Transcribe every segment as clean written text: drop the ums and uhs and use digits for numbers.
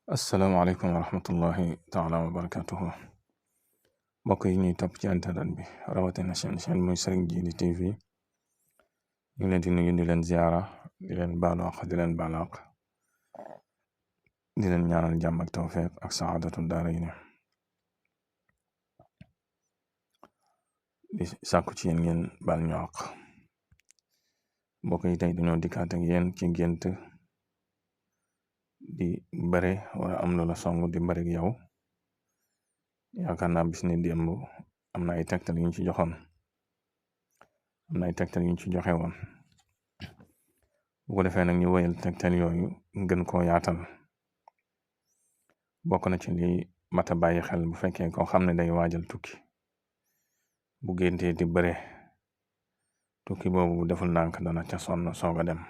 asalaamaaleykum wa rahmatullahi taala wa barakatuhu mbokk yi ñuy topp ci internet bi rawatina chaîne muy Serigne Djily TV ñu leen di nuyu di leen ziara di leen baalu àq di leen baal àq di leen ñaanal jàmm ak tawfeex ak saadatu daarayni di sàkku ci yéen ngeen baal ñu àq mbokk yi tey dañoo dikkaat ak yéen ci gént di bare wala am loola song di bare ak yow yaakaar naa bis ni démb am na ay tegtal yuñ ci joxoon am na ay tegtal yuñ ci joxe woon bu ko defee nag ñu wéyal tegtal yooyu gën koo yaatal bokk na ci li mata bàyyi xel bu fekkee koo xam ne day waajal tukki bu géntee di bare tukki boobu bu deful ndànk dana ca sonn soog a dem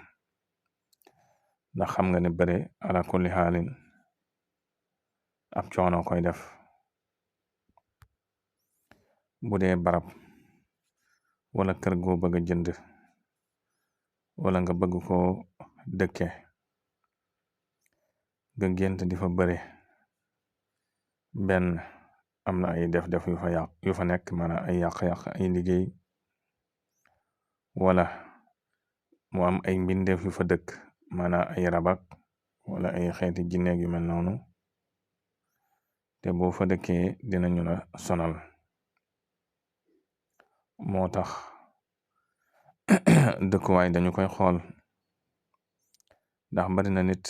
ndax xam nga ne bare ala kulli xaalin ab coono koy def bu dee barab wala kër goo bëgg a jënd wala nga bëgg koo dëkke nga gént di fa bare benn am na ay def-def yu fa nekk maanaam ay yàq-yàq ay liggéey wala mu am ay mbindeef yu fa dëkk maanaam ay rabak wala ay xeeti jinneeg yu mel noonu te boo fa dëkkee dinañu la sonal moo tax dëkkuwaay dañu koy xool ndax bari na nit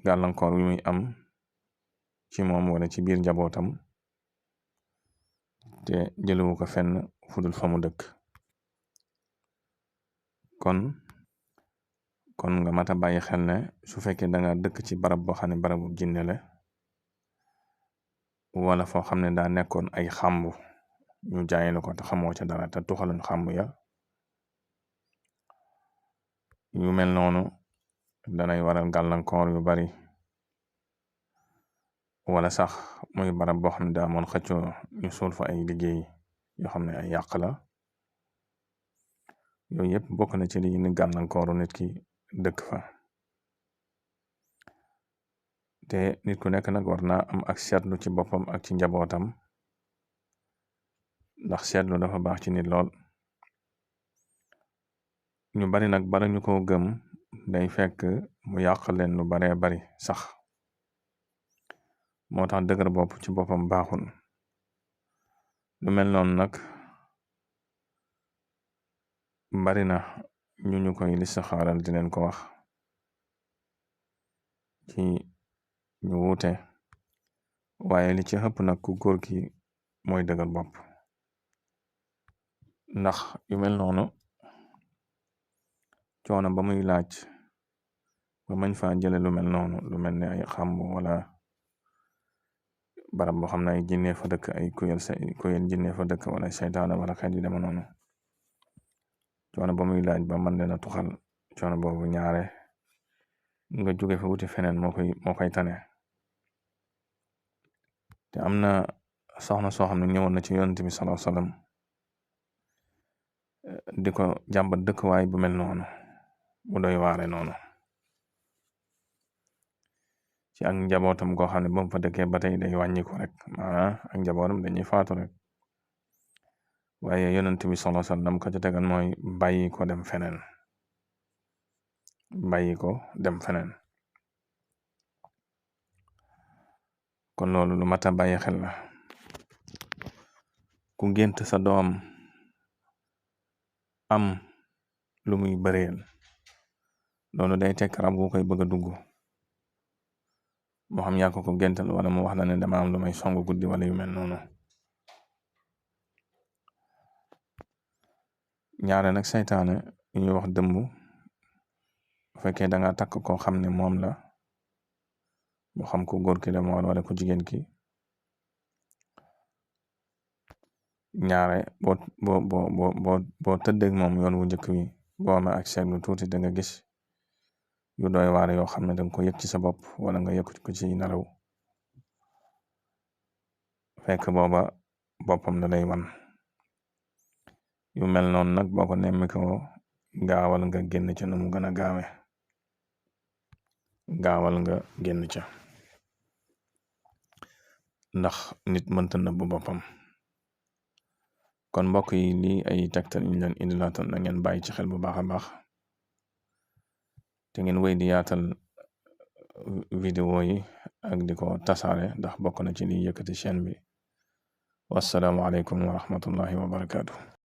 gàllankoor yu muy am ci moom wala ci biir njabootam te jëlewu ko fenn fudul fa mu dëkk kon nga mata bàyyi xel ne su fekkee da nga dëkk ci barab boo xam ne barabu jinne la wala foo xam ne daa nekkoon ay xàmbu ñu jaayelu ko te xamoo ca dara te tuxaluñ xàmbu ya yu mel noonu danay waral gàllankoor yu bari wala sax muy barab boo xam ne daa moon xëccoo ñu suul fa ay liggéey yoo xam ne ay yàq la yooyu yëpp bokk na ci li ni gàllankooru nit ki dëkk fa te nit ku nekk nag war naa am ak seetlu ci boppam ak ci njabootam ndax seetlu dafa baax ci nit lool ñu bari nag bala ñu ko gëm day fekk mu yàq leen lu baree bari sax moo tax dëgër bopp ci boppam baaxul lu mel noonu nag bari na ñu koy listixaaral di leen ko wax ci ñu wuute waaye li ci ëpp nag ku góor ki mooy dëgër bopp ndax yu mel noonu coono ba muy laaj ba mañ fa jële lu mel noonu lu mel ne ay xàmb wala barab boo xam ne ay jinne fa dëkk ay kuyel jinne fa dëkk wala seytaane wala xeet yu dema noonu coono ba muy laaj ba man leen a tuxal coono boobu ñaare nga jóge fa wuti feneen moo koy tane te am na soxna soo xam ne ñëwoon na ci yonent bi sallallahu alayhi wasallam di ko jàmbat dëkkuwaay bu mel noonu bu doy waare noonu ci ak njabootam goo xam ne ba mu fa dëkkee ba tey day wàññiku rek maanaam ak njabootam dañuy faatu rek waaye yonent bi sallallahu alayhi wasallam ko ca tegal mooy bàyyi ko dem feneen kon loolu lu mat a bàyyi xel la ku gént sa doom am lu muy bëreel loolu day tekk rab wu koy bëgg a dugg moo xam yaa ko géntal wala mu wax la ne dama am lu may songu guddi wala yu mel noonu ñaare nag saytaane yu ñuy wax dëmb bu fekkee da nga takk koo xam ne moom la moo xam ku góor ki la moo wala ku jigéen ki ñaare boo tëddeeg moom yoon wu njëkk wi boo amee ak seetlu tuuti da nga gis yu doy waar yoo xam ne danga ko yëg ci sa bopp wala nga yëg ko ci nelaw fekk booba boppam la lay wan yu mel noonu nag boo ko nemmi ko gaawal nga génn ca nu mu gën a gaawal nga génn ca ndax nit mënta nëbb boppam. kon mbokk yi lii ay tegtal ñu leen indilaatoon na ngeen bàyyi ci xel bu baax a baax te ngeen wéy di yaatal vidéo yi ak di ko tasaare ndax bokk na ci liy yëkkati chaîne bi. wassalaamu aleykum wa rahmatullahi wa barakaatu.